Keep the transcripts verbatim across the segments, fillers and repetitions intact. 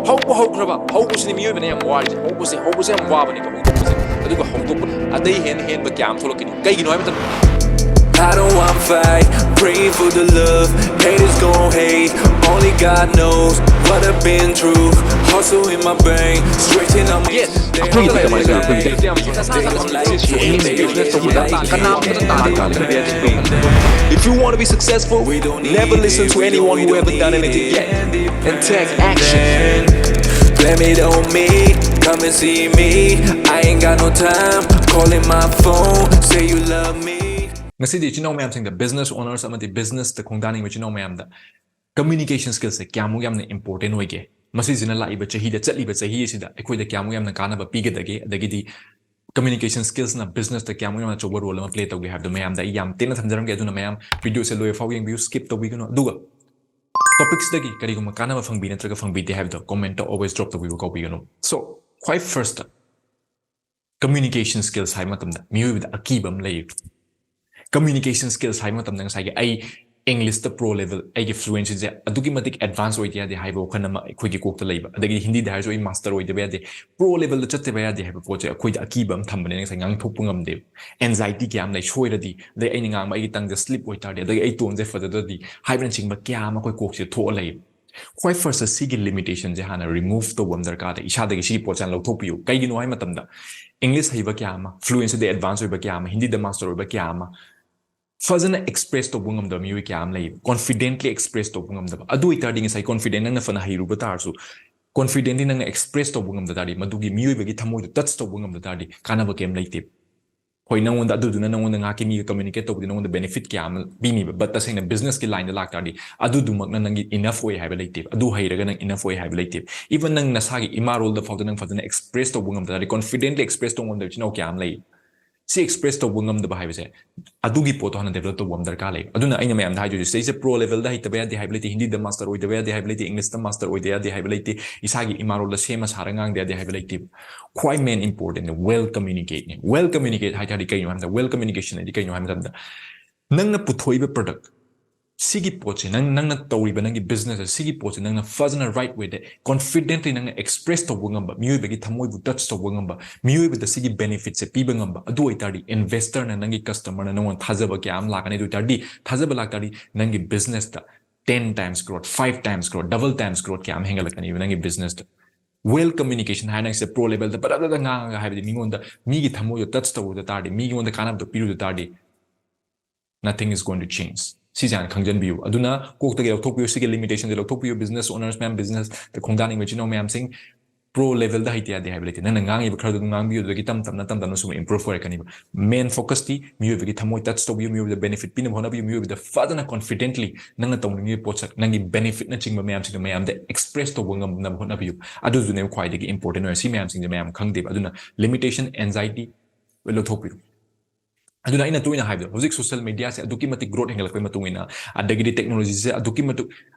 ꯍꯧꯕ ꯍꯧꯈ꯭ꯔꯕ ꯍꯧꯕꯁꯤꯅꯤ ꯃꯤꯑꯣꯏꯕꯅ ꯌꯥꯝ ꯋꯥꯔꯤꯁꯦ꯫ ꯍꯧꯕꯁꯦ ꯍꯧꯕꯁꯦ ꯌꯥꯝ ꯋꯥꯕꯅꯤꯀꯣ ꯍꯧꯗꯣꯛꯄꯁꯦ꯫ ꯑꯗꯨꯒ ꯍꯧꯗꯣꯛꯄ ꯑꯗꯩ ꯍꯦꯟꯅ ꯍꯦꯟꯕ ꯀꯌꯥ ꯑꯃ ꯊꯣꯛꯂꯛꯀꯅꯤ꯫ ꯀꯩꯒꯤꯅꯣ ꯍꯥꯏꯕ ꯃꯇꯝꯗ I don't want fight, praying for the love. Haters gon' hate, only God knows what I've been through. Hustle in my brain, stressing on me. Yes. ꯑꯩꯈꯣꯏꯒꯤꯗꯤ ꯀꯃꯥꯏꯅ ꯇꯧꯋꯤ? ꯑꯩꯈꯣꯏꯒꯤꯗꯤ If you want to be successful, never listen to anyone who haven't done anything yet and take action. Blame it on me, come and see me. I ain't got no time, calling my phone, say you love me. ꯉꯁꯤꯗꯤ ꯏꯆꯤꯟ ꯏꯅꯥꯎ ꯃꯌꯥꯝꯁꯤꯡꯗ business owners ꯑꯃꯗꯤ business ꯇ ꯈꯣꯡꯗꯥꯅꯤꯡꯕ ꯏꯆꯤꯟ ꯏꯅꯥꯎ ꯃꯌꯥꯝꯗ communication skill ꯁꯦ ꯀꯌꯥꯃꯨꯛ ꯌꯥꯝꯅ important ꯑꯣꯏꯒꯦ, ꯃꯁꯤꯁꯤꯅ ꯂꯥꯛꯏꯕ ꯆꯍꯤꯗ, ꯆꯠꯂꯤꯕ ꯆꯍꯤ ꯑꯁꯤꯗ ꯑꯩꯈꯣꯏꯗ ꯀꯌꯥꯃꯨꯛ ꯌꯥꯝꯅ ꯀꯥꯟꯅꯕ ꯄꯤꯒꯗꯒꯦ, ꯑꯗꯒꯤꯗꯤ communication skills ꯅ business ꯇ ꯀꯌꯥꯃꯨꯛ ꯌꯥꯝꯅ ꯑꯆꯧꯕ role ꯑꯃ play ꯇꯧꯒꯦ ꯍꯥꯏꯕꯗꯣ ꯃꯌꯥꯝꯗ ꯑꯩ ꯌꯥꯝ ꯇꯦꯟꯅ ꯊꯝꯖꯔꯝꯒꯦ꯫ ꯑꯗꯨꯅ ꯃꯌꯥꯝ video ꯁꯦ ꯂꯣꯏꯐꯥꯎ ꯌꯦꯡꯕꯤꯌꯨ, skip ꯇꯧꯕꯤꯒꯅꯨ꯫ ꯑꯗꯨꯒ topic ꯁꯤꯗꯒꯤ ꯀꯔꯤꯒꯨꯝꯕ ꯀꯥꯟꯅꯕ ꯐꯪꯕꯤ ꯅꯠꯇ꯭ꯔꯒ ꯐꯪꯕꯤꯗꯦ ꯍꯥꯏꯕꯗꯣ comment ꯇ always drop ꯇꯧꯕꯤꯕ ꯀꯥꯎꯕꯤꯒꯅꯨ꯫ So, ꯈ꯭ꯋꯥꯏ first ꯇ communication skills ꯍꯥꯏꯕ ꯃꯇꯝꯗ ꯃꯤꯑꯣꯏꯕꯗ ꯑꯀꯤꯕ ꯑꯃ ꯂꯩ꯫ Communication skills ꯍꯥꯏꯕ ꯃꯇꯝꯗ ꯉꯁꯥꯏꯒꯤ ꯑꯩ English ꯇ pro level, ꯑꯩꯒꯤ fluency ꯁꯦ ꯑꯗꯨꯛꯀꯤ ꯃꯇꯤꯛ advance ꯑꯣꯏꯗ ꯌꯥꯗꯦ ꯍꯥꯏꯕ ꯋꯥꯈꯜ ꯑꯃ ꯑꯩꯈꯣꯏꯒꯤ ꯀꯣꯛꯇ ꯂꯩꯕ, ꯑꯗꯒꯤꯗꯤ ꯍꯤꯟꯗꯤꯗ ꯍꯥꯏꯔꯁꯨ ꯑꯩ master ꯑꯣꯏꯗꯕ ꯌꯥꯗꯦ, pro level ꯗ ꯆꯠꯇꯕ ꯌꯥꯗꯦ ꯍꯥꯏꯕ ꯄꯣꯠꯁꯦ ꯑꯩꯈꯣꯏꯗ ꯑꯀꯤꯕ ꯑꯃ ꯊꯝꯕꯅꯤꯅ ꯉꯁꯥꯏ ꯉꯥꯡꯊꯣꯛꯄ ꯉꯝꯗꯦꯕ꯫ Anxiety ꯀꯌꯥ ꯑꯃ ꯂꯩ, ꯁꯣꯏꯔꯗꯤ, ꯑꯗꯩ ꯑꯩꯅ ꯉꯥꯡꯕ ꯑꯩꯒꯤ tongue ꯁꯦ slip ꯑꯣꯏꯇꯥꯔꯗꯤ, ꯑꯗꯒꯤ ꯑꯩ tone ꯁꯦ ꯐꯖꯗ꯭ꯔꯗꯤ ꯍꯥꯏꯕꯅꯆꯤꯡꯕ ꯀꯌꯥ ꯑꯃ ꯑꯩꯈꯣꯏ ꯀꯣꯛꯁꯦ ꯊꯣꯛꯑ ꯂꯩ꯫ ꯈ꯭ꯋꯥꯏ first ꯇ ꯁꯤꯒꯤ limitation ꯁꯦ ꯍꯥꯟꯅ remove ꯇꯧꯕ ꯑꯃ ꯗꯔꯀꯥꯔ ꯇꯥꯏ, ꯏꯁꯥꯗꯒꯤ ꯁꯤꯒꯤ ꯄꯣꯠꯁꯦ ꯍꯥꯟꯅ ꯂꯧꯊꯣꯛꯄꯤꯌꯨ꯫ ꯀꯩꯒꯤꯅꯣ ꯍꯥꯏꯕ ꯃꯇꯝꯗ English ꯍꯩꯕ ꯀꯌꯥ ꯑꯃ, fluency ꯗ advance ꯑꯣꯏꯕ ꯀꯌꯥ ꯑꯃ, ꯍꯤꯟꯗꯤꯗ master ꯑꯣꯏꯕ ꯀꯌꯥ ꯑꯃ ꯐꯖꯅ express ꯇꯧꯕ ꯉꯝꯗꯕ ꯃꯤꯑꯣꯏ ꯀꯌꯥ ꯑꯃ ꯂꯩꯌꯦꯕ, confidently express ꯇꯧꯕ ꯉꯝꯗꯕ꯫ ꯑꯗꯨ ꯑꯣꯏꯇꯥꯔꯗꯤ ꯉꯁꯥꯏ confident ꯅꯪꯅ ꯐꯅ ꯍꯩꯔꯨꯕ ꯇꯥꯔꯁꯨ, confidently ꯅꯪꯅ express ꯇꯧꯕ ꯉꯝꯗ ꯇꯥꯔꯗꯤ, ꯃꯗꯨꯒꯤ ꯃꯤꯑꯣꯏꯕꯒꯤ ꯊꯃꯣꯏꯗꯣ touch ꯇꯧꯕ ꯉꯝꯗ ꯇꯥꯔꯗꯤ ꯀꯥꯟꯅꯕ ꯀꯩꯝ ꯂꯩꯇꯦꯕ꯫ ꯍꯣꯏ, ꯅꯪꯉꯣꯟꯗ ꯑꯗꯨꯗꯨꯅ ꯅꯪꯉꯣꯟꯗ ꯉꯥꯏꯍꯥꯛꯀꯤ ꯃꯤꯒ communicate ꯇꯧꯕꯗꯤ ꯅꯪꯉꯣꯟꯗ benefit ꯀꯌꯥ ꯑꯃ ꯄꯤꯅꯤꯕ, but ꯇꯁꯦꯡꯅ business ꯀꯤ line ꯗ ꯂꯥꯛꯇꯥꯔꯗꯤ ꯑꯗꯨꯗꯨꯃꯛꯅ ꯅꯪꯒꯤ enough ꯑꯣꯏ ꯍꯥꯏꯕ ꯂꯩꯇꯦꯕ, ꯑꯗꯨ ꯍꯩꯔꯒ ꯅꯪ enough ꯑꯣꯏ ꯍꯥꯏꯕ ꯂꯩꯇꯦꯕ꯫ Even ꯅꯪ ꯅꯁꯥꯒꯤ ꯏꯃꯥ ꯂꯣꯜꯗ ꯐꯥꯎꯗ ꯅꯪ ꯐꯖꯅ express ꯇꯧꯕ ꯉꯝꯗ ꯇꯥꯔꯗꯤ, confidently express ꯇꯧꯕ ꯉꯝꯗꯕ ꯏꯆꯤꯟ ꯏꯅꯥꯎ ꯀꯌꯥ ꯑꯃ ꯂꯩ꯫ ꯁꯤ express ꯇꯧꯕ ꯉꯝꯗꯕ ꯍꯥꯏꯕꯁꯦ ꯑꯗꯨꯒꯤ ꯄꯣꯠꯇꯣ ꯍꯥꯟꯅ develop ꯇꯧꯕ ꯑꯃ ꯗꯔꯀꯥꯔ ꯂꯩ꯫ ꯑꯗꯨꯅ ꯑꯩꯅ ꯃꯌꯥꯝꯗ ꯍꯥꯏꯗꯣꯏꯁꯦ, ꯁꯤꯗꯩꯁꯤꯗ pro level ꯗ ꯍꯩꯇꯕ ꯌꯥꯗꯦ ꯍꯥꯏꯕ ꯂꯩꯇꯦ, ꯍꯤꯟꯗꯤꯗ master ꯑꯣꯏꯗꯕ ꯌꯥꯗꯦ ꯍꯥꯏꯕ ꯂꯩꯇꯦ, English ꯇ master ꯑꯣꯏꯗ ꯌꯥꯗꯦ ꯍꯥꯏꯕ ꯂꯩꯇꯦ, ꯏꯁꯥꯒꯤ ꯏꯃꯥ ꯂꯣꯜꯗ ꯁꯦꯝꯃ ꯁꯥꯔ ꯉꯥꯡꯗ ꯌꯥꯗꯦ ꯍꯥꯏꯕ ꯂꯩꯇꯦꯕ꯫ ꯈ꯭ꯋꯥꯏ main important ꯅꯦ, well communicate ꯅꯦ꯫ Well communicate ꯍꯥꯏ ꯇꯥꯔꯗꯤ ꯀꯩꯅꯣ ꯍꯥꯏꯕꯗ, well communication ꯍꯥꯏꯗꯤ ꯀꯩꯅꯣ ꯍꯥꯏꯕ ꯃꯇꯝꯗ, ꯅꯪꯅ ꯄꯨꯊꯣꯛꯏꯕ product, ꯁꯤꯒꯤ ꯄꯣꯠꯁꯦ ꯅꯪ ꯅꯪꯅ ꯇꯧꯔꯤꯕ ꯅꯪꯒꯤ ꯕꯤꯖꯤꯅꯦꯁ ꯁꯤꯒꯤ ꯄꯣꯠꯁꯦ ꯅꯪꯅ ꯐꯖꯅ ꯔꯥꯏꯠ ꯋꯦꯗ ꯀꯣꯟꯐꯤꯗꯦꯟꯠꯂꯤ ꯅꯪꯅ ꯑꯦꯛꯁꯄ꯭ꯔꯦꯁ ꯇꯧꯕ ꯉꯝꯕ, ꯃꯤꯑꯣꯏꯕꯒꯤ ꯊꯃꯣꯏꯕꯨ ꯇꯆ ꯇꯧꯕ ꯉꯝꯕ, ꯃꯤꯑꯣꯏꯕꯗ ꯁꯤꯒꯤ ꯕꯦꯅꯤꯐꯤꯠꯁꯦ ꯄꯤꯕ ꯉꯝꯕ, ꯑꯗꯨ ꯑꯣꯏꯇꯥꯔꯗꯤ ꯏꯟꯚꯦꯁꯇꯔꯅ, ꯅꯪꯒꯤ ꯀꯁꯇꯃꯔꯅ ꯅꯪꯉꯣꯟꯗ ꯊꯥꯖꯕ ꯀꯌꯥ ꯑꯃ ꯂꯥꯛꯀꯅꯤ꯫ ꯑꯗꯨ ꯑꯣꯏꯇꯥꯔꯗꯤ ꯊꯥꯖꯕ ꯂꯥꯛꯇꯥꯔꯗꯤ ꯅꯪꯒꯤ ꯕꯤꯖꯤꯅꯦꯁꯇ ten times growth, five times growth, double times growth ꯀꯌꯥ ꯑꯃ ꯍꯦꯟꯒꯠꯂꯛꯀꯅꯤꯕ ꯅꯪꯒꯤ ꯕꯤꯖꯤꯅꯦꯁꯇ꯫ ꯋꯦꯜ ꯀꯝꯃ꯭ꯌꯨꯅꯤꯀꯦꯁꯟ ꯍꯥꯏꯅ ꯁꯤꯁꯦ ꯄ꯭ꯔꯣ ꯂꯦꯚꯦꯜꯗ ꯕꯔꯥ ꯕꯔꯥ ꯉꯥꯡꯉꯒ, ꯍꯥꯏꯕꯗꯤ ꯃꯤꯉꯣꯟꯗ, ꯃꯤꯒꯤ ꯊꯃꯣꯏꯗꯣ ꯇꯆ ꯇꯧꯕꯗ ꯇꯥꯔꯗꯤ, ꯃꯤꯉꯣꯟꯗ ꯀꯥꯟꯅꯕꯗꯣ ꯄꯤꯔꯨꯗ ꯇꯥꯔꯗꯤ, nothing is going to change꯫ ꯁꯤꯁꯦ ꯍꯥꯟꯅ ꯈꯪꯖꯟꯕꯤꯌꯨ꯫ ꯑꯗꯨꯅ ꯀꯣꯛꯇꯒꯤ ꯂꯧꯊꯣꯛꯄꯤꯌꯨ, ꯁꯤꯒꯤ ꯂꯤꯃꯤꯇꯦꯁꯟꯁꯦ ꯂꯧꯊꯣꯛꯄꯤꯌꯨ꯫ ꯕꯤꯖꯤꯅꯦꯁ ꯑꯣꯅꯔꯁ ꯃꯌꯥꯝ, ꯕꯤꯖꯤꯅꯦꯁꯇ ꯈꯣꯡꯗꯥꯅꯤꯡꯕ ꯏꯆꯤꯟ ꯏꯅꯥꯎ ꯃꯌꯥꯝꯁꯤꯡ, ꯄ꯭ꯔꯣ ꯂꯦꯚꯦꯜꯗ ꯍꯩꯇ ꯌꯥꯗꯦ ꯍꯥꯏꯕ ꯂꯩꯇꯦ꯫ ꯅꯪꯅ ꯉꯥꯡꯉꯤꯕ ꯈꯔꯗꯨ ꯑꯗꯨꯝ ꯉꯥꯡꯕꯤꯌꯨ, ꯑꯗꯨꯗꯒꯤ ꯇꯞ ꯇꯞꯅ ꯇꯞ ꯇꯞꯅ ꯁꯨꯝ ꯏꯝꯄ꯭ꯔꯨꯚ ꯑꯣꯏꯔꯛꯀꯅꯤꯕ꯫ ꯃꯦꯟ ꯐꯣꯀꯁꯇꯤ ꯃꯤꯑꯣꯏꯕꯒꯤ ꯊꯃꯣꯏ ꯇꯆ ꯇꯧꯕꯤꯌꯨ, ꯃꯤꯑꯣꯏꯕꯗ ꯕꯦꯅꯤꯐꯤꯠ ꯄꯤꯅꯕ ꯍꯣꯠꯅꯕꯤꯌꯨ, ꯃꯤꯑꯣꯏꯕꯗ ꯐꯖꯅ ꯀꯣꯟꯐꯤꯗꯦꯟꯠꯂꯤ ꯅꯪꯅ ꯇꯧꯅꯤꯡꯉꯤꯕ ꯄꯣꯠꯁꯛ, ꯅꯪꯒꯤ ꯕꯦꯅꯤꯐꯤꯠꯅꯆꯤꯡꯕ ꯃꯌꯥꯝꯁꯤꯡꯗꯣ ꯃꯌꯥꯝꯗ ꯑꯦꯛꯁꯄ꯭ꯔꯦꯁ ꯇꯧꯕ ꯉꯝꯅꯕ ꯍꯣꯠꯅꯕꯤꯌꯨ꯫ ꯑꯗꯨꯗꯨꯅꯦꯕ ꯈ꯭ꯋꯥꯏꯗꯒꯤ ꯏꯝꯄꯣꯔꯇꯦꯟ ꯑꯣꯏꯔꯦ꯫ ꯁꯤ ꯃꯌꯥꯝꯁꯤꯡꯁꯦ ꯃꯌꯥꯝ ꯈꯪꯗꯦꯕ꯫ ꯑꯗꯨꯅ ꯂꯤꯃꯤꯇꯦꯁꯟ, ꯑꯦꯟꯖꯥꯏꯇꯤ ꯂꯣꯏ ꯂꯧꯊꯣꯛꯄꯤꯌꯨ꯫ ꯑꯗꯨꯅ ꯑꯩꯅ ꯇꯣꯏꯅ ꯍꯥꯏꯕꯗꯣ, ꯍꯧꯖꯤꯛ ꯁꯣꯁꯤꯌꯦꯜ ꯃꯦꯗꯤꯌꯥꯁꯦ ꯑꯗꯨꯛꯀꯤ ꯃꯇꯤꯛ ꯒ꯭ꯔꯣꯠ ꯍꯦꯟꯒꯠꯂꯛꯄꯒꯤ ꯃꯇꯨꯡ ꯏꯟꯅ, ꯑꯗꯒꯤꯗꯤ ꯇꯦꯛꯅꯣꯂꯣꯖꯤꯁꯦ ꯑꯗꯨꯛꯀꯤ ꯃꯇꯤꯛ,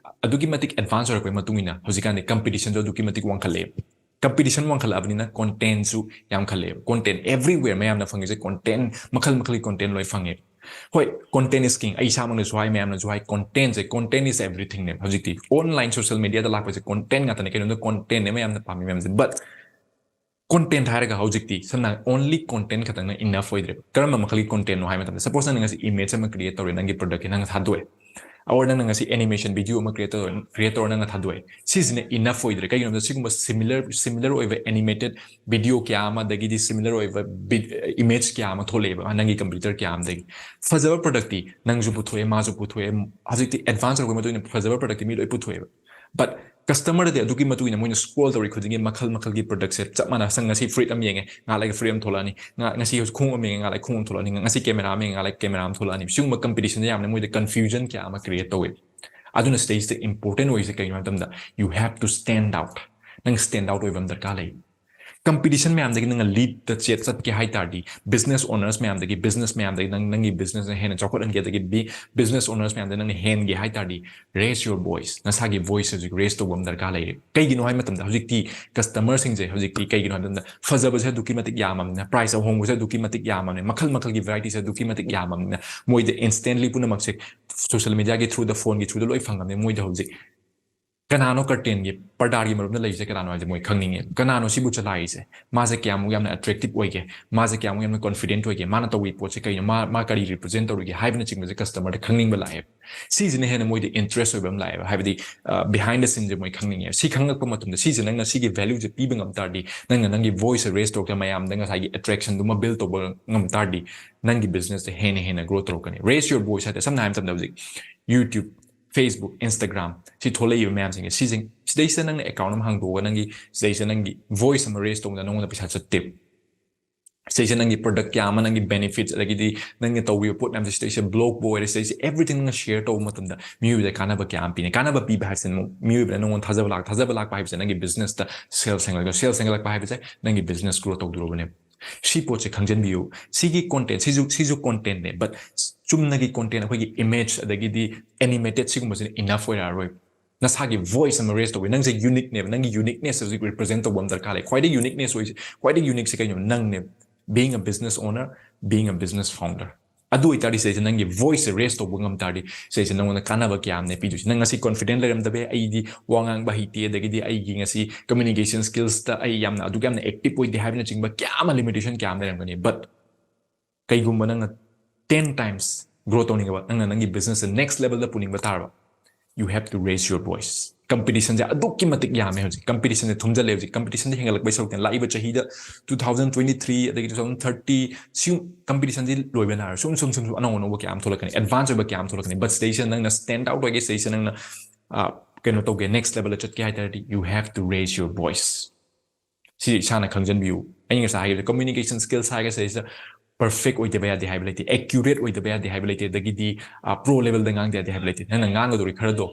ꯑꯗꯨꯛꯀꯤ ꯃꯇꯤꯛ ꯑꯦꯗꯚꯥꯟꯁ ꯑꯣꯏꯔꯛꯄꯒꯤ ꯃꯇꯨꯡ ꯏꯟꯅ ꯍꯧꯖꯤꯛꯀꯥꯟꯗꯤ ꯀꯝꯄꯤꯇꯤꯁꯟꯁꯨ ꯑꯗꯨꯛꯀꯤ ꯃꯇꯤꯛ ꯋꯥꯡꯈꯠꯂꯛꯑꯦ꯫ ꯀꯝꯄꯤꯇꯤꯁꯟ ꯋꯥꯡꯈꯠꯂꯛꯑꯕꯅꯤꯅ ꯀꯣꯟꯇꯦꯟꯁꯨ ꯌꯥꯝꯈꯠꯂꯛꯑꯦꯕ꯫ ꯀꯣꯟꯇꯦꯟ ꯑꯦꯕ꯭ꯔꯤꯋꯦꯌꯔ ꯃꯌꯥꯝꯅ ꯐꯪꯉꯤꯁꯦ, ꯀꯣꯟꯇꯦꯟ ꯃꯈꯜ ꯃꯈꯜꯒꯤ ꯀꯣꯟꯇꯦꯟ ꯂꯣꯏ ꯐꯪꯉꯦ꯫ ꯍꯣꯏ, content is king꯫ ꯑꯩ ꯏꯁꯥꯃꯛꯅꯁꯨ ꯍꯥꯏ, ꯃꯌꯥꯝꯅꯁꯨ ꯍꯥꯏ, ꯀꯣꯟꯇꯦꯟꯁꯦ, content is everything ꯅꯦ꯫ ꯍꯧꯖꯤꯛꯇꯤ ꯑꯣꯟꯂꯥꯏꯟ ꯁꯣꯁꯤꯌꯦꯜ ꯃꯦꯗꯤꯌꯥꯗ ꯂꯥꯛꯄꯁꯦ ꯀꯣꯟꯇꯦꯟ ꯉꯥꯛꯇꯅꯦ꯫ ꯀꯩꯅꯣꯝꯗ ꯀꯣꯟꯇꯦꯟꯅꯦ ꯃꯌꯥꯝꯅ ꯄꯥꯝꯃꯤ ꯃꯌꯥꯝꯁꯦ꯫ ꯕꯠ ꯀꯣꯟꯇꯦꯟ ꯍꯥꯏꯔꯒ ꯍꯧꯖꯤꯛꯇꯤ ꯁꯝꯅ only content ꯈꯛꯇꯪꯅ ꯏꯅꯐ ꯑꯣꯏꯗ꯭ꯔꯦꯕ꯫ ꯀꯔꯝꯕ ꯃꯈꯜꯒꯤ ꯀꯣꯟꯇꯦꯟꯅꯣ ꯍꯥꯏꯕ ꯃꯇꯝꯗ, ꯁꯄꯣꯁ ꯅꯪꯅ ꯉꯁꯤ ꯏꯃꯦꯖ ꯑꯃ ꯀ꯭ꯔꯤꯌꯦꯠ ꯇꯧꯔꯦ, ꯅꯪꯒꯤ ꯄ꯭ꯔꯗꯛꯀꯤ ꯅꯪꯅ ꯊꯥꯗꯣꯛꯑꯦ꯫ ꯑꯣꯔ ꯅꯪꯅ ꯉꯁꯤ ꯑꯦꯅꯤꯃꯦꯁꯟ ꯚꯤꯗꯤꯑꯣ ꯑꯃ ꯀ꯭ꯔꯤꯌꯦꯠ ꯇꯧꯔꯦ, ꯀ꯭ꯔꯤꯌꯦꯠ ꯇꯧꯔ ꯅꯪꯅ ꯊꯥꯗꯣꯛꯑꯦ꯫ ꯁꯤꯁꯤꯅ ꯏꯅꯐ ꯑꯣꯏꯗ꯭ꯔꯦ꯫ ꯀꯩꯒꯤꯅꯣꯗ ꯁꯤꯒꯨꯝꯕ ꯁꯤꯃꯤꯂꯔ, ꯁꯤꯃꯤꯂꯔ ꯑꯣꯏꯕ ꯑꯦꯅꯤꯃꯦꯇꯦꯗ ꯚꯤꯗꯤꯑꯣ ꯀꯌꯥ ꯑꯃ, ꯑꯗꯒꯤꯗꯤ ꯁꯤꯃꯤꯂꯔ ꯑꯣꯏꯕ ꯏꯃꯦꯖ ꯀꯌꯥ ꯑꯃ ꯊꯣꯛꯂꯛꯑꯦꯕ ꯅꯪꯒꯤ ꯀꯝꯄ꯭ꯌꯨꯇꯔ ꯀꯌꯥ ꯑꯃꯗꯒꯤ꯫ ꯐꯖꯕ ꯄ꯭ꯔꯗꯛꯇꯤ ꯅꯪꯁꯨ ꯄꯨꯊꯣꯛꯑꯦ, ꯃꯥꯁꯨ ꯄꯨꯊꯣꯛꯑꯦ꯫ ꯍꯧꯖꯤꯛꯇꯤ ꯑꯦꯗꯚꯥꯟꯁ ꯑꯣꯏꯔꯛꯄꯒꯤ ꯃꯇꯨꯡ ꯏꯟꯅ ꯐꯖꯕ ꯄ꯭ꯔꯗꯛꯇꯤ ꯃꯤ ꯂꯣꯏ ꯄꯨꯊꯣꯛꯑꯦꯕ꯫ ꯕꯠ ꯀꯁꯇꯃꯔꯗꯗꯤ ꯑꯗꯨꯒꯤ ꯃꯇꯨꯡ ꯏꯟꯅ ꯃꯣꯏꯅ ꯁ꯭ꯀ꯭ꯔꯣꯜ ꯇꯧꯔꯤ ꯈꯨꯗꯤꯡꯒꯤ ꯃꯈꯜ ꯃꯈꯜꯒꯤ ꯄ꯭ꯔꯗꯛꯁꯦ ꯆꯞ ꯃꯥꯟꯅ, ꯁꯪ ꯉꯁꯤ ꯐꯨꯔꯤꯠ ꯑꯃ ꯌꯦꯡꯉꯦ, ꯉꯥꯏꯍꯥꯛ ꯂꯩꯒ ꯐꯨꯔꯤꯠ ꯑꯃ ꯊꯣꯛꯂꯛꯑꯅꯤ, ꯉꯥ-, ꯉꯁꯤ ꯍꯧꯖꯤꯛ ꯈꯣꯡꯎꯞ ꯑꯃ ꯌꯦꯡꯉꯦ, ꯉꯥꯏꯍꯥꯛ ꯂꯩꯒ ꯈꯣꯡꯎꯞ ꯑꯃ ꯊꯣꯛꯂꯛꯑꯅꯤ, ꯉꯁꯤ ꯀꯦꯃꯦꯔꯥ ꯑꯃ ꯌꯦꯡꯉꯦ, ꯉꯥꯏꯍꯥꯛ ꯂꯩꯒ ꯀꯦꯃꯦꯔꯥ ꯑꯃ ꯊꯣꯛꯂꯛꯑꯅꯤ꯫ ꯁꯤꯒꯨꯝꯕ ꯀꯝꯄꯤꯇꯤꯁꯟꯁꯦ ꯌꯥꯝꯅ ꯃꯣꯏꯗ ꯀꯟꯐ꯭ꯌꯨꯖꯟ ꯀꯌꯥ ꯑꯃ ꯀ꯭ꯔꯤꯌꯦꯠ ꯇꯧꯋꯦ꯫ ꯑꯗꯨꯅ ꯁꯤꯗꯩꯁꯤꯗ ꯏꯝꯄꯣꯔꯇꯦꯟ ꯑꯣꯏꯔꯤꯁꯦ ꯀꯩꯅꯣ ꯍꯥꯏꯕ ꯃꯇꯝꯗ, you have to stand out꯫ ꯅꯪ ꯁ꯭ꯇꯦꯟ ꯑꯥꯎꯠ ꯑꯣꯏꯕ ꯑꯃ ꯗꯔꯀꯥꯔ ꯂꯩ꯫ Competition ꯃꯌꯥꯝꯗꯒꯤ ꯅꯪꯅ lead ꯆꯠ ꯆꯠꯀꯦ ꯍꯥꯏ ꯇꯥꯔꯗꯤ, business owners ꯃꯌꯥꯝꯗꯒꯤ, business ꯃꯌꯥꯝꯗꯒꯤ ꯅꯪ ꯅꯪꯒꯤ business ꯍꯦꯟꯅ ꯆꯥꯎꯈꯠꯍꯟꯒꯦ, ꯑꯗꯒꯤ business owners ꯃꯌꯥꯝꯗ ꯅꯪꯅ ꯍꯦꯟꯒꯦ ꯍꯥꯏ ꯇꯥꯔꯗꯤ, raise your voice. ꯅꯁꯥꯒꯤ voice ꯍꯧꯖꯤꯛ raise ꯇꯧꯕ ꯑꯃ ꯗꯔꯀꯥꯔ ꯂꯩꯔꯦ꯫ ꯀꯩꯒꯤꯅꯣ ꯍꯥꯏꯕ ꯃꯇꯝꯗ, ꯍꯧꯖꯤꯛꯇꯤ customer ꯁꯤꯡꯁꯦ ꯍꯧꯖꯤꯛꯇꯤ ꯀꯩꯒꯤꯅꯣ ꯍꯥꯏꯕ ꯃꯇꯝꯗ, ꯐꯖꯕꯁꯦ ꯑꯗꯨꯛꯀꯤ ꯃꯇꯤꯛ ꯌꯥꯝꯃꯕꯅꯤꯅ, price ꯑꯍꯣꯡꯕꯁꯦ ꯑꯗꯨꯛꯀꯤ ꯃꯇꯤꯛ ꯌꯥꯝꯃꯕꯅꯤꯅ, ꯃꯈꯜ ꯃꯈꯜꯒꯤ variety ꯁꯦ ꯑꯗꯨꯛꯀꯤ ꯃꯇꯤꯛ ꯌꯥꯝꯃꯕꯅꯤꯅ, ꯃꯣꯏꯗ instantly ꯄꯨꯝꯅꯃꯛꯁꯦ social media ꯒꯤ through ꯗ, phone ꯒꯤ through ꯗ ꯂꯣꯏ ꯐꯪꯉꯕꯅꯤꯅ, ꯃꯣꯏꯗ ꯍꯧꯖꯤꯛ ꯀꯅꯥꯅꯣ curtain ꯒꯤ, ꯄꯔꯗꯥꯒꯤ ꯃꯔꯨꯝꯗ ꯂꯩꯔꯤꯁꯦ ꯀꯅꯥꯅꯣ ꯍꯥꯏꯁꯦ ꯃꯣꯏ ꯈꯪꯅꯤꯡꯉꯦ꯫ ꯀꯅꯥꯅꯣ ꯁꯤꯕꯨ ꯆꯂꯥꯏꯔꯤꯁꯦ? ꯃꯥꯁꯦ ꯀꯌꯥꯃꯨꯛ ꯌꯥꯝꯅ attractive ꯑꯣꯏꯒꯦ? ꯃꯥꯁꯦ ꯀꯌꯥꯃꯨꯛ ꯌꯥꯝꯅ confident ꯑꯣꯏꯒꯦ? ꯃꯥꯅ ꯇꯧꯔꯤ ꯄꯣꯠꯁꯦ ꯀꯩꯅꯣ? ꯃꯥ, ꯃꯥ ꯀꯔꯤ represent ꯇꯧꯔꯤꯒꯦ ꯍꯥꯏꯕꯅꯆꯤꯡꯕꯁꯦ customer ꯗ ꯈꯪꯅꯤꯡꯕ ꯂꯥꯛꯑꯦꯕ꯫ ꯁꯤꯁꯤꯅ ꯍꯦꯟꯅ ꯃꯣꯏꯗ interest ꯑꯣꯏꯕ ꯑꯃ ꯂꯥꯛꯑꯦꯕ꯫ ꯍꯥꯏꯕꯗꯤ, ꯑ, behind the scene ꯁꯦ ꯃꯣꯏ ꯈꯪꯅꯤꯡꯉꯦꯕ꯫ ꯁꯤ ꯈꯪꯉꯛꯄ ꯃꯇꯝꯗ, ꯁꯤꯁꯦ ꯅꯪꯅ ꯁꯤꯒꯤ value ꯁꯦ ꯄꯤꯕ ꯉꯝ ꯇꯥꯔꯗꯤ, ꯅꯪꯅ ꯅꯪꯒꯤ voice ꯁꯦ raise ꯇꯧꯔꯒ ꯃꯌꯥꯝꯗ ꯉꯁꯥꯏꯒꯤ attraction ꯗꯨꯃ build ꯇꯧꯕ ꯉꯝ ꯇꯥꯔꯗꯤ, ꯅꯪꯒꯤ business ꯁꯦ ꯍꯦꯟꯅ ꯍꯦꯟꯅ grow ꯇꯧꯔꯛꯀꯅꯤ꯫ Raise your voice ꯍꯥꯏ ꯇꯥꯔꯦ, ꯁꯝꯅ ꯍꯥꯏꯔꯕ ꯃꯇꯝꯗ ꯍꯧꯖꯤꯛ YouTube, Facebook, Instagram ꯁꯤ ꯊꯣꯛꯂꯛꯏꯕ ꯃꯌꯥꯝꯁꯤꯡꯁꯦ, ꯁꯤꯁꯤꯡ-, ꯁꯤꯗꯩꯁꯤꯗ ꯅꯪꯅ account ꯑꯃ ꯍꯥꯡꯗꯣꯛꯑꯒ ꯅꯪꯒꯤ ꯁꯤꯗꯩꯁꯤꯗ ꯅꯪꯒꯤ voice ꯑꯃ raise ꯇꯧꯕꯗ ꯅꯪꯉꯣꯟꯗ ꯄꯩꯁꯥ ꯆꯠꯇꯦꯕ꯫ ꯁꯤꯗꯩꯁꯤꯗ ꯅꯪꯒꯤ product ꯀꯌꯥ ꯑꯃ, ꯅꯪꯒꯤ benefits, ꯑꯗꯒꯤꯗꯤ ꯅꯪꯅ ꯇꯧꯔꯤꯕ ꯄꯣꯠ ꯃꯌꯥꯝꯁꯦ ꯁꯤꯗꯩꯁꯤꯗ blog ꯄꯨ ꯑꯣꯏꯔꯦ, ꯁꯤꯗꯩꯁꯤꯗ everything ꯅꯪꯅ share ꯇꯧꯕ ꯃꯇꯝꯗ ꯃꯤꯑꯣꯏꯕꯗ ꯀꯥꯟꯅꯕ ꯀꯌꯥ ꯑꯃ ꯄꯤꯅꯤ꯫ ꯀꯥꯟꯅꯕ ꯄꯤꯕ ꯍꯥꯏꯕꯁꯤꯅ ꯑꯃꯨꯛ ꯃꯤꯑꯣꯏꯕꯗ ꯅꯪꯉꯣꯟꯗ ꯊꯥꯖꯕ ꯂꯥꯛ-, ꯊꯥꯖꯕ ꯂꯥꯛꯄ ꯍꯥꯏꯕꯁꯦ ꯅꯪꯒꯤ business ꯇ sales ꯍꯦꯟꯒꯠꯂꯛꯄ, sales ꯍꯦꯟꯒꯠꯂꯛꯄ ꯍꯥꯏꯕꯁꯦ ꯅꯪꯒꯤ business grow ꯇꯧꯗꯣꯔꯕꯅꯦꯕ꯫ ꯁꯤ ꯄꯣꯠꯁꯦ ꯈꯪꯖꯟꯕꯤꯌꯨ꯫ ꯁꯤꯒꯤ content, ꯁꯤꯁꯨ, ꯁꯤꯁꯨ content ꯅꯦ, but ꯆꯨꯝꯅꯒꯤ content, ꯑꯩꯈꯣꯏꯒꯤ image ꯑꯗꯒꯤꯗꯤ animated ꯁꯤꯒꯨꯝꯕꯁꯤꯅ enough ꯑꯣꯏꯔꯛꯑꯔꯣꯏ꯫ ꯅꯁꯥꯒꯤ voice ꯑꯃ raise ꯇꯧꯕ, ꯅꯪꯁꯦ unique ꯅꯦꯕ, ꯅꯪꯒꯤ uniqueness ꯍꯧꯖꯤꯛ represent ꯇꯧꯕ ꯑꯃ ꯗꯔꯀꯥꯔ ꯂꯩ꯫ ꯈ꯭ꯋꯥꯏꯗꯒꯤ uniqueness ꯑꯣꯏꯁꯦ, ꯈ꯭ꯋꯥꯏꯗꯒꯤ unique ꯁꯦ ꯀꯩꯅꯣ? ꯅꯪꯅꯦꯕ, being a business owner, being a business founder꯫ ꯑꯗꯨ ꯑꯣꯏꯇꯥꯔꯗꯤ ꯁꯤꯗꯩꯁꯤꯗ ꯅꯪꯒꯤ voice ꯁꯦ raise ꯇꯧꯕ ꯉꯝ ꯇꯥꯔꯗꯤ ꯁꯤꯗꯩꯁꯤꯗ ꯅꯪꯉꯣꯟꯗ ꯀꯥꯟꯅꯕ ꯀꯌꯥ ꯑꯃꯅꯦ ꯄꯤꯗꯣꯏꯁꯦ꯫ ꯅꯪ ꯉꯁꯤ confident ꯂꯩꯔꯝꯗꯕ ꯌꯥꯏ, "ꯑꯩꯗꯤ ꯋꯥ ꯉꯥꯡꯕ ꯍꯩꯇꯦ, ꯑꯗꯒꯤꯗꯤ ꯑꯩꯒꯤ ꯉꯁꯤ communication skills ꯇ ꯑꯩ ꯌꯥꯝꯅ, ꯑꯗꯨꯛ ꯌꯥꯝꯅ active ꯑꯣꯏꯗꯦ" ꯍꯥꯏꯕꯅꯆꯤꯡꯕ ꯀꯌꯥ ꯑꯃ limitation ꯀꯌꯥ ꯑꯃ ꯂꯩꯔꯝꯒꯅꯤ꯫ But ꯀꯩꯒꯨꯝꯕ ꯅꯪꯅ ten times grow ꯇꯧꯅꯤꯡꯉꯕ, ꯅꯪꯅ ꯅꯪꯒꯤ business ꯁꯦ next level ꯗ ꯄꯨꯅꯤꯡꯕ ꯇꯥꯔꯕ, you have to raise your voice꯫ Competition ꯁꯦ ꯑꯗꯨꯛꯀꯤ ꯃꯇꯤꯛ ꯌꯥꯝꯃꯦ ꯍꯧꯖꯤꯛ, competition ꯁꯦ ꯊꯨꯝꯖꯤꯜꯂꯦ ꯍꯧꯖꯤꯛ, competition ꯁꯦ ꯍꯦꯟꯒꯠꯂꯛꯄꯩ ꯁꯔꯨꯛꯇ ꯂꯥꯛꯏꯕ ꯆꯍꯤꯗ two thousand twenty three ꯑꯗꯒꯤ two thousand thirty ꯁꯤ competition ꯁꯤ ꯂꯣꯏꯕ ꯅꯥꯏꯔꯣꯏ꯫ ꯁꯨꯝ, ꯁꯨꯝ, ꯁꯨꯝ, ꯁꯨꯝ ꯑꯅꯧ ꯑꯅꯧꯕ ꯀꯌꯥ ꯑꯃ ꯊꯣꯛꯂꯛꯀꯅꯤ, advance ꯑꯣꯏꯕ ꯀꯌꯥ ꯑꯃ ꯊꯣꯛꯂꯛꯀꯅꯤ꯫ But ꯁꯤꯗꯩꯁꯤꯗ ꯅꯪꯅ stand out ꯑꯣꯏꯒꯦ, ꯁꯤꯗꯩꯁꯤꯗ ꯅꯪꯅ, ꯑ, ꯀꯩꯅꯣ ꯇꯧꯒꯦ, next level ꯗ ꯆꯠꯀꯦ ꯍꯥꯏ ꯇꯥꯔꯗꯤ, you have to raise your voice꯫ ꯁꯤ ꯏꯁꯥꯅ ꯈꯪꯖꯟꯕꯤꯌꯨ꯫ ꯑꯩ ꯉꯁꯥꯏ ꯍꯥꯏꯈꯤꯕꯗ communication skills ꯍꯥꯏꯔꯒ ꯁꯤꯗꯩꯁꯤꯗ perfect ꯑꯣꯏꯗꯕ ꯌꯥꯗꯦ ꯍꯥꯏꯕ ꯂꯩꯇꯦ, accurate ꯑꯣꯏꯗꯕ ꯌꯥꯗꯦ ꯍꯥꯏꯕ ꯂꯩꯇꯦ, ꯑꯗꯒꯤꯗꯤ, ꯑ, pro level ꯗ ꯉꯥꯡꯗ ꯌꯥꯗꯦ ꯍꯥꯏꯕ ꯂꯩꯇꯦ꯫ ꯅꯪꯅ ꯉꯥꯡꯒꯗꯧꯔꯤ ꯈꯔꯗꯣ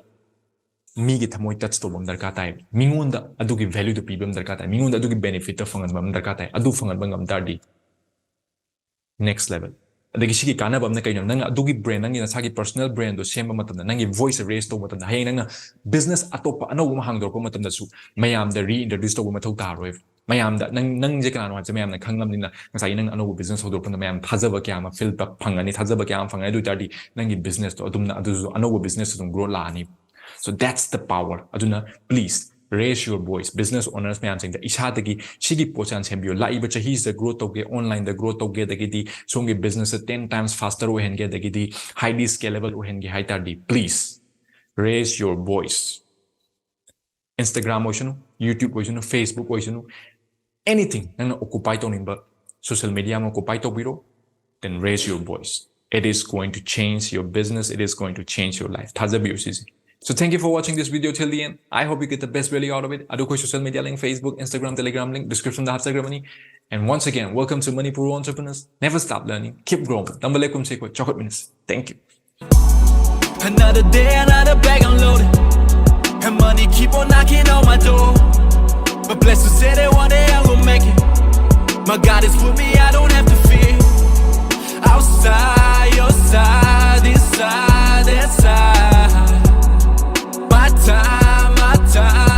ꯃꯤꯒꯤ ꯊꯃꯣꯏ touch ꯇꯧꯕ ꯑꯃ ꯗꯔꯀꯥꯔ ꯇꯥꯏ, ꯃꯤꯉꯣꯟꯗ ꯑꯗꯨꯒꯤ value ꯗꯨ ꯄꯤꯕ ꯑꯃ ꯗꯔꯀꯥꯔ ꯇꯥꯏ, ꯃꯤꯉꯣꯟꯗ ꯑꯗꯨꯒꯤ benefit ꯇꯣ ꯐꯪꯍꯟꯕ ꯑꯃ ꯗꯔꯀꯥꯔ ꯇꯥꯏ꯫ ꯑꯗꯨ ꯐꯪꯍꯟꯕ ꯉꯝ ꯇꯥꯔꯗꯤ next level꯫ ꯑꯗꯒꯤ ꯁꯤꯒꯤ ꯀꯥꯟꯅꯕ ꯑꯃꯅ ꯀꯩꯅꯣ, ꯅꯪꯅ ꯑꯗꯨꯒꯤ brand, ꯅꯪꯒꯤ ꯅꯁꯥꯒꯤ personal brand ꯗꯣ ꯁꯦꯝꯕ ꯃꯇꯝꯗ, ꯅꯪꯒꯤ voice raise ꯇꯧꯕ ꯃꯇꯝꯗ, ꯍꯌꯦꯡ ꯅꯪꯅ business ꯑꯇꯣꯞꯄ ꯑꯅꯧꯕ ꯑꯃ ꯍꯥꯡꯗꯣꯔꯛꯄ ꯃꯇꯝꯗꯁꯨ ꯃꯌꯥꯝꯗ reintroduce ꯇꯧꯕ ꯃꯊꯧ ꯇꯥꯔꯣꯏꯕ꯫ ꯃꯌꯥꯝꯗ ꯅꯪ, ꯅꯪꯁꯦ ꯀꯅꯥꯅꯣ ꯍꯥꯏꯕꯁꯦ ꯃꯌꯥꯝꯅ ꯈꯪꯉꯕꯅꯤꯅ, ꯉꯁꯥꯏꯒꯤ ꯅꯪ ꯑꯅꯧꯕ business ꯍꯧꯗꯣꯔꯛꯄꯗ ꯃꯌꯥꯝ ꯊꯥꯖꯕ ꯀꯌꯥ ꯑꯃ fill back ꯐꯪꯒꯅꯤ, ꯊꯥꯖꯕ ꯀꯌꯥ ꯑꯃ ꯐꯪꯒꯅꯤ꯫ ꯑꯗꯨ ꯑꯣꯏꯇꯥꯔꯗꯤ ꯅꯪꯒꯤ business ꯇꯣ ꯑꯗꯨꯝꯅ ꯑꯗꯨꯁꯨ ꯑꯅꯧꯕ business ꯑꯗꯨꯝ growth ꯂꯥꯛꯑꯅꯤ꯫ So that's the power. ꯑꯗꯨꯅ please raise your voice, business owners ꯃꯌꯥꯝꯁꯤꯡꯗ, ꯏꯁꯥꯗꯒꯤ ꯁꯤꯒꯤ ꯄꯣꯠꯁꯦ ꯍꯥꯟꯅ ꯁꯦꯝꯕꯤꯌꯨ꯫ ꯂꯥꯛꯏꯕ ꯆꯍꯤꯁꯤꯗ growth ꯇꯧꯒꯦ, online ꯗ growth ꯇꯧꯒꯦ, ꯑꯗꯒꯤꯗꯤ ꯁꯣꯝꯒꯤ business ꯁꯦ ten times faster ꯑꯣꯏꯍꯟꯒꯦ, ꯑꯗꯒꯤꯗꯤ highly scalable ꯑꯣꯏꯍꯟꯒꯦ ꯍꯥꯏ ꯇꯥꯔꯗꯤ, please raise your voice. Instagram ꯑꯣꯏꯁꯅꯨ, YouTube ꯑꯣꯏꯁꯅꯨ, Facebook ꯑꯣꯏꯁꯅꯨ, anything ꯅꯪꯅ occupy ꯇꯧꯅꯤꯡꯕ social media ꯑꯃ occupy ꯇꯧꯕꯤꯔꯣ, then raise your voice. It is going to change your business, it is going to change your life. ꯊꯥꯖꯕꯤꯌꯨ ꯁꯤꯁꯦ꯫ So thank you for watching this video till the end. I hope you get the best value out of it. ꯑꯗꯨ ꯑꯩꯈꯣꯏ social media link, Facebook, Instagram, Telegram link description the ꯍꯥꯞꯆꯈ꯭ꯔꯕꯅꯤ꯫ And once again, welcome to Manipur Entrepreneurs. Never stop learning, keep growing. ꯇꯝꯕ ꯂꯦꯞꯀꯨꯝꯁꯦ ꯑꯩꯈꯣꯏ, ꯆꯥꯎꯈꯠꯃꯤꯟꯅꯁꯤ꯫ Thank you. Another day, another bag unloaded. And money keep on knocking on my door. But blessed to say that one day I will make it. My God is with me